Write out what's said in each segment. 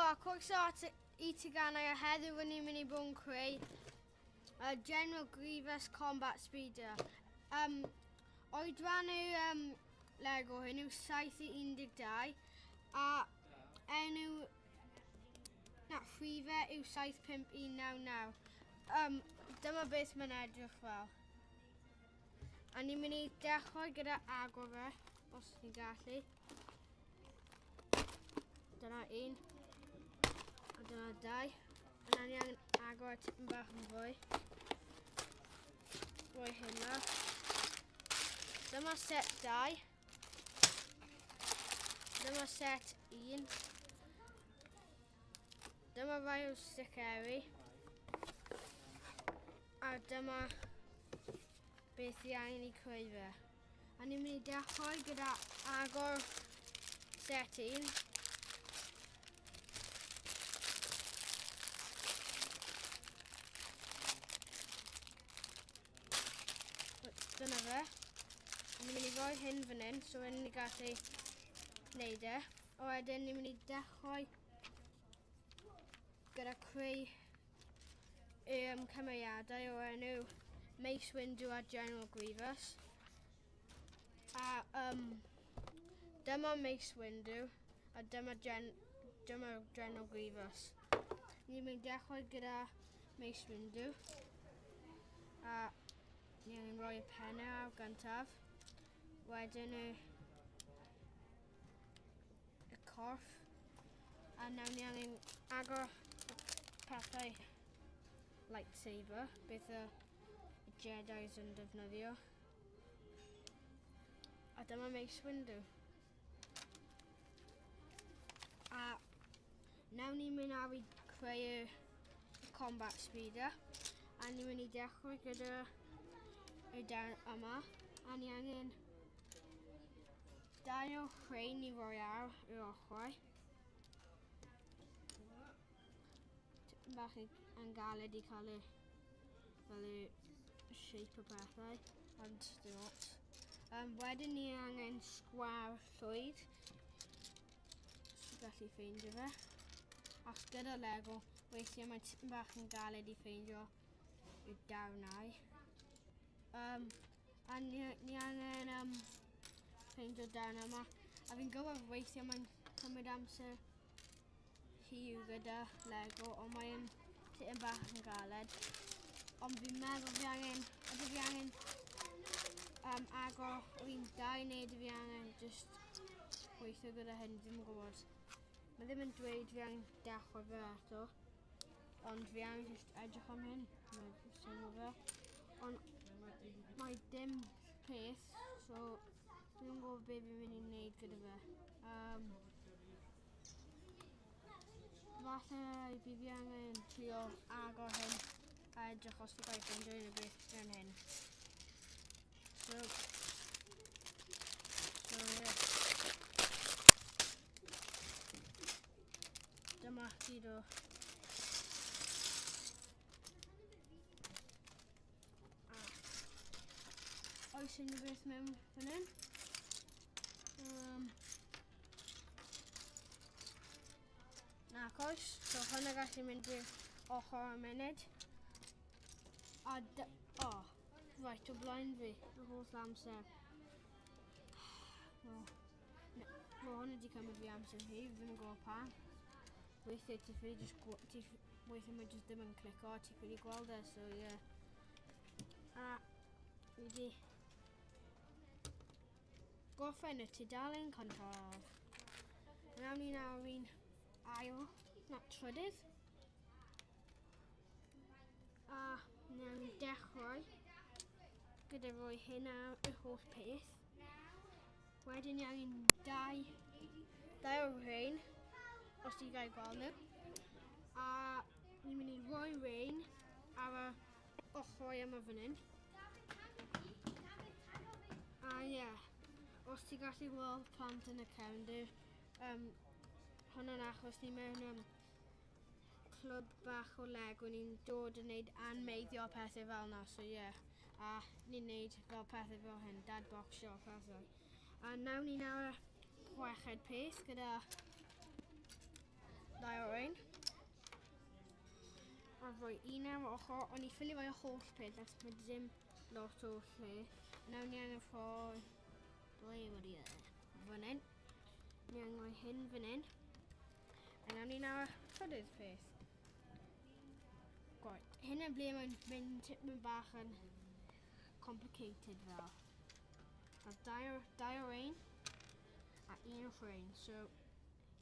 a croeso at i teganau a heddiw rydyn ni'n mynd i bod yn creu y General Grievous Combat Speeder. Um, oedran yw um, Lego hyn yw 7 i 12 a enw na, rhifau yw 75199. Um, dyma beth mae'n edrych fel. A ni'n mynd i dechrau gyda agor fe, os ni'n gallu. Dyna un. A dyna dau. A na ni angen agor tipyn bach yn fwy. Rhoi hyn lawr. Dyma set 2. Dyma set 1. Dyma rai o'r sticeri. A dyma beth i angen i creu fe. A ni'n mynd i dechrau gyda agor set 1. Dyna fe. Ni'n mynd i roi hyn fan hyn, so wedyn ni'n gallu wneud e. A wedyn ni'n mynd i dechrau gyda creu um, cymeriadau o'r enw Mace Windu a General Grievous. A um, dyma Mace Windu a dyma, Gen, dyma General Grievous. Ni'n mynd dechrau gyda Mace Windu. A ni'n angen rhoi y pennau ar gyntaf. Wedyn y, y corff. A nawr ni angen agor pethau lightsaber, beth y Jedi's yn defnyddio. A dyma Mace Windu. A nawr ni'n mynd ar i creu y combat speeder. A ni'n mynd i dechrau gyda y darn yma. A ni angen dau o rhain i roi ar yr ochrau. Tipyn bach yn galed i cael y fel y shape o pethau, ond dim ots. Um, wedyn ni angen sgwar llwyd, so gallu ffeindio fe. Ac gyda Lego, weithiau mae tipyn bach yn galed i ffeindio y darnau. Um, a ni, ni angen um, ffeindio darn yma. A fi'n gwybod weithiau mae'n cymryd amser hir gyda Lego, ond mae'n tipyn bach yn galed. Ond fi'n meddwl fi angen, ydw fi angen um, agor yr un dau neu ydw fi angen just gweithio gyda hyn, ddim yn gwybod. Mae ddim yn dweud fi angen dechrau fe eto, ond fi angen just edrych am hyn, mae'n teimlo fe. Ond mae dim peth, so dwi'n gwybod beth fi'n mynd i wneud gyda fe. Um, Falle bydd fi angen trio agor hyn a edrych os fi gael ffeindio unrhyw beth yn hyn. So, so yeah. Dyma gyd o Oes unrhyw beth mewn fan hyn? Um, nac oes. So hwnna gallu mynd i'r ochr am munud. A d... Oh, right, o blaen fi, y holl amser. Well, mae hwn wedi cymryd fi amser hir, ddim yn gwybod pam. Weithiau ti ffili just, ti, weithiau mae just ddim yn clico, ti ffili gweld e, so ie. Yeah. A fi wedi gorffen y tudalen cyntaf. Nawr ni'n ar un ail, na trydydd. A nawr ni'n dechrau gyda rhoi hyn ar y holl peth. Wedyn ni angen dau, dau o'r rhain, os ti'n gael gweld nhw. A ni'n mynd i roi rhain ar y ochrau yma fan hyn. A ie, yeah, os ti'n gallu gweld plant yn y cefndir, um, hwnna'n achos ni mewn um, clwb bach o Lego, ni'n dod yn neud anmeiddio pethau fel yna, so ie. Yeah. A ni'n neud fel pethau fel hyn, dad boxio a pethau. A nawn ni nawr y chweched peth gyda ddau o'r ein. rhoi un ar ochr, ond ni ffili rhoi y holl peth, achos mae ddim lot o lle. Nawr ni angen rhoi... Ble wedi e? Fan hyn. Ni angen rhoi hyn fan hyn. A nawr ni nawr trydydd peth. Right, hyn yn ble mae'n mynd tipyn bach yn complicated fel. Mae dau o'r ein a un o'r ein. So,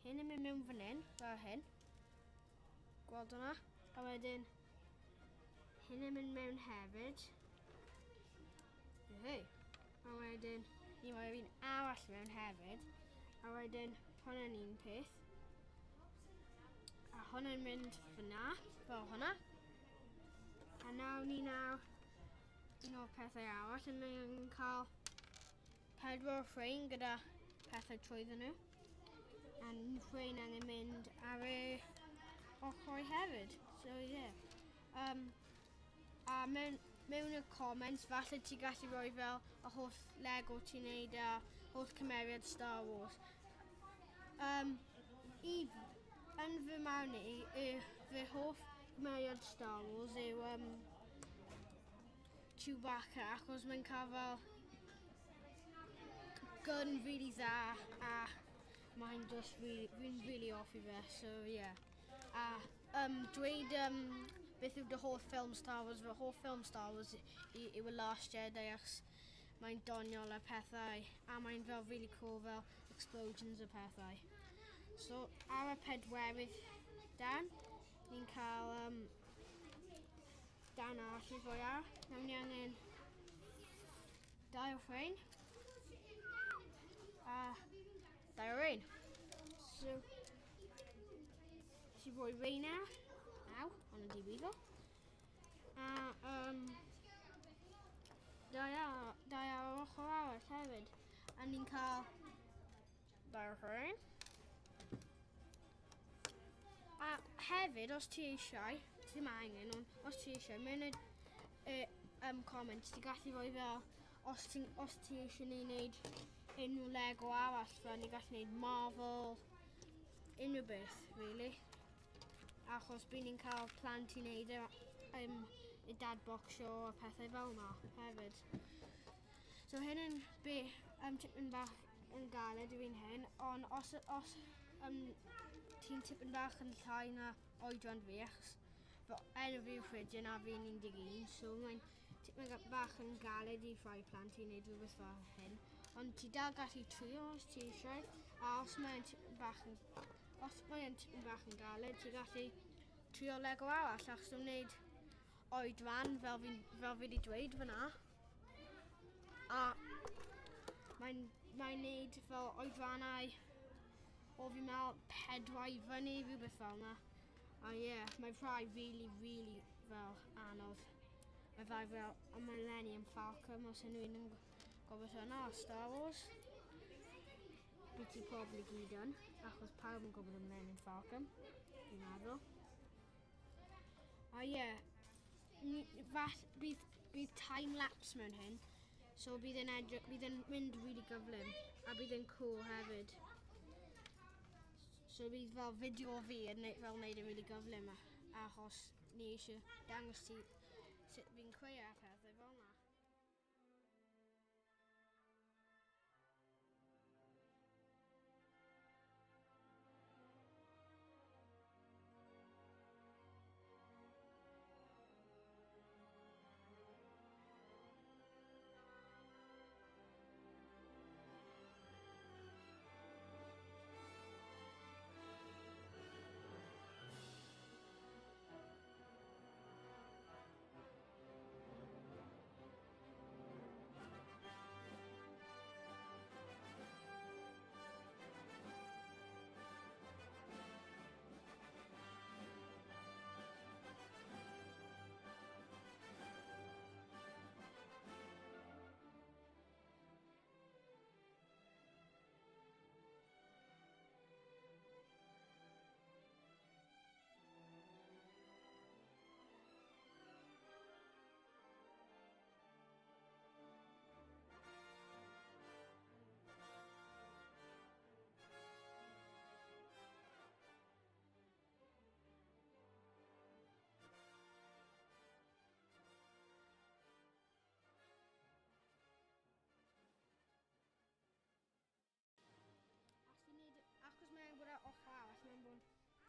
hyn yn mynd mewn fan hyn, fel hyn. Gweld hwnna? A wedyn, hyn yn mynd mewn hefyd. Hei. A wedyn, ni rhoi'r un arall mewn hefyd. A wedyn, hwnna'n un peth. A hwnna'n mynd fyna, fel hwnna. A nawr ni nawr, un o'r pethau arall, yn ni'n cael pedwar ffrein gyda pethau trwydden nhw. A rhain angen mynd ar y ochr hefyd. So yeah. A mewn y comments, falle ti gallu rhoi fel y holl Lego ti'n neud a holl cymeriad Star Wars. Yn fy marn i, fy hoff cymeriad Star Wars yw Chewbacca, achos mae'n cael fel gun really dda a mae'n just really, fi'n really hoffi fe, so yeah. A dweud beth yw dy hoff ffilm Star Wars, fy hoff ffilm Star Wars yw Y Last Jedi, achos mae'n doniol a pethau, a mae'n fel really cool fel explosions a pethau. So ar y pedwerydd dan, ni'n cael dan arall i fwy ar. Nawr ni angen dau o'r rhain a dau o'r rhain. So, ti rhoi rhain ar, aw, ond ydi brifo. A dau ar yr ochr arall hefyd. A ni'n cael dau o'r rhain. A hefyd, os ti eisiau, ddim angen, ond os ti eisiau, mewn y comments, ti gallu rhoi fel, os ti eisiau ni wneud unrhyw Lego arall, fel ni gallu wneud Marvel, unrhyw beth, really. Achos bydd ni'n cael plant i wneud y dad box show a pethau fel yna hefyd. So hyn yn tipyn bach yn galed i fi'n hyn, ond os ti'n tipyn bach yn llai na oedran fi, achos fy enw fi yw Rhydian a fi'n 11, so mae'n tipyn bach yn galed i rhai plant i wneud rhywbeth fel hyn. Ond ti dal gallu trio os ti eisiau, a os mae'n tipyn bach yn, os mae'n tipyn bach yn galed, ti gallu trio Lego arall, achos nhw'n wneud oedran fel fi wedi dweud fyna. A mae'n wneud fel oedrannau o fi'n meddwl 4 i fyny, rhywbeth fel yna. A ie, yeah, mae rhai really, really fel anodd. Mae rhai fel y Millennium Falcon, os unrhyw un yn gwybod hwnna, o Star Wars. Bydd ti probably gyd yn, achos pawb yn gwybod y Millennium Falcon, fi'n meddwl. A ie, yeah, bydd time-lapse mewn hyn, so bydd yn mynd really gyflym, a bydd yn cool hefyd. So bydd fel fideo fi yn fel wneud yn really gyflym, achos ni eisiau dangos ti sut fi'n creu a pethau fel yna.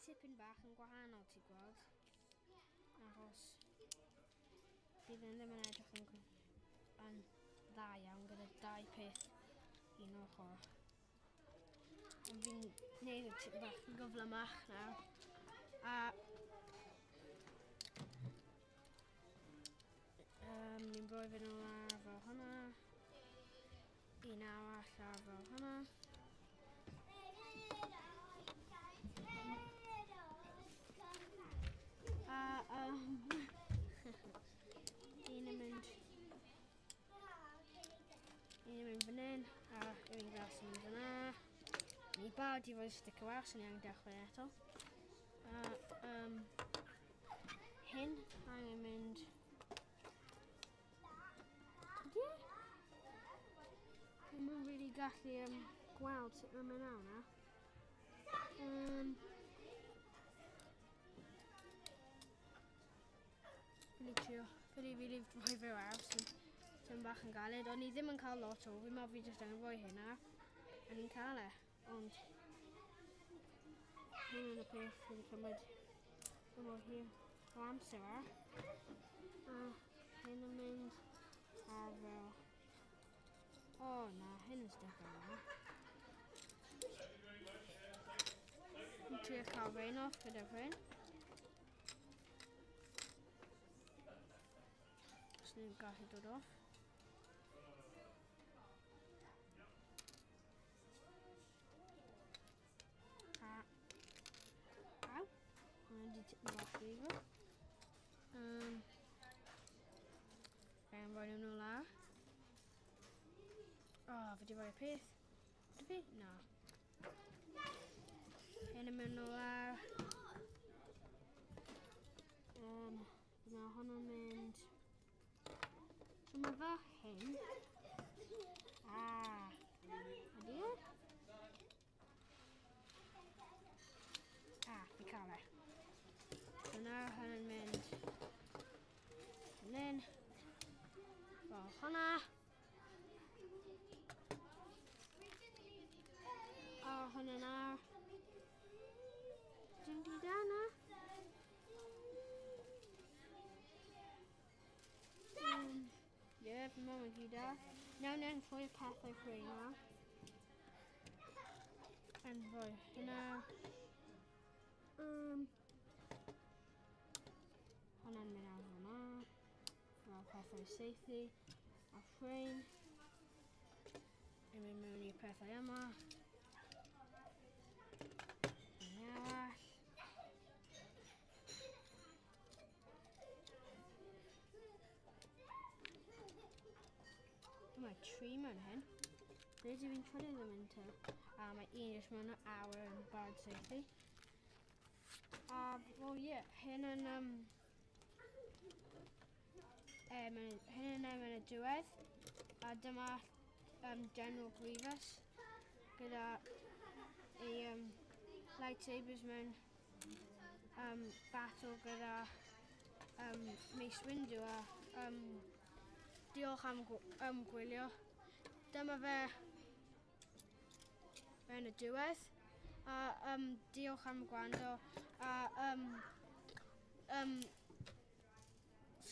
tipyn bach yn gwahanol, ti'n gweld. Achos bydd yn ddim yn edrych yn, yn dda iawn gyda dau peth un ochr. Ond fi'n gwneud y tipyn bach yn gyflymach nawr. A ni'n rhoi fe nôl ar fel hwnna. Un arall ar fel hwnna. A un yn mynd un yn mynd fan hyn a un glas yn mynd fyna. Ni barod i roi sticker ar, so ni angen dechrau eto. A hyn angen mynd. Ydy e? Dwi'm yn really gallu gweld sut mae'n mynd nawr na. Really trio, really, really rhoi fe lawr, sy'n so bach yn galed, ond ni ddim yn cael lot o, fi'n meddwl fi jyst angen rhoi hynna, a ni'n cael e, ond hyn yn y peth sydd wedi cymryd mor hir o amser ar. A hyn yn mynd ar fel... O na, hyn yn stick ar yna. Dwi'n trio cael rain off gyda hyn. Os ni'n gallu dod off. A, aw, hwnna wedi tipyn bach brifo. Fe'n rhoi nhw nôl lawr. O, oh, fi wedi rhoi y peth. Ydw fi? Na. Hyn yn mynd nôl lawr. Mae hwnna'n mynd. So mae fel hyn. Ah, ydy e? Ah, fi cael e. So nawr hwn yn mynd fan hyn. Fel hwnna. A hwnna nawr. Dim di da na. Ie, fi'n meddwl mae'n gyda. Nawr ni'n rhoi y pethau ffri yna. Yn rhoi hynna. Hwnna'n mynd ar hwnna. Fel pethau saethu. A ffrein. Yn mynd mewn i'r pethau yma. Un arall. Mae tri mewn hyn. Ble dwi fi'n trydydd yn mynd te? A mae un jyst mewn awr yn barod saethu. A, wel ie, yeah, hyn yn... hyn yn yn y diwedd. A dyma General Grievous gyda ei lightsabers mewn battle gyda Mace Windu a diolch am gwylio. Dyma fe yn y diwedd. A diolch am gwrando a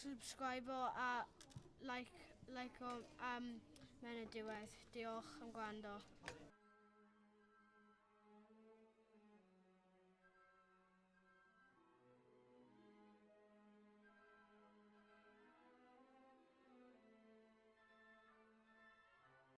subscribe a like o mewn y diwedd. Diolch am gwrando.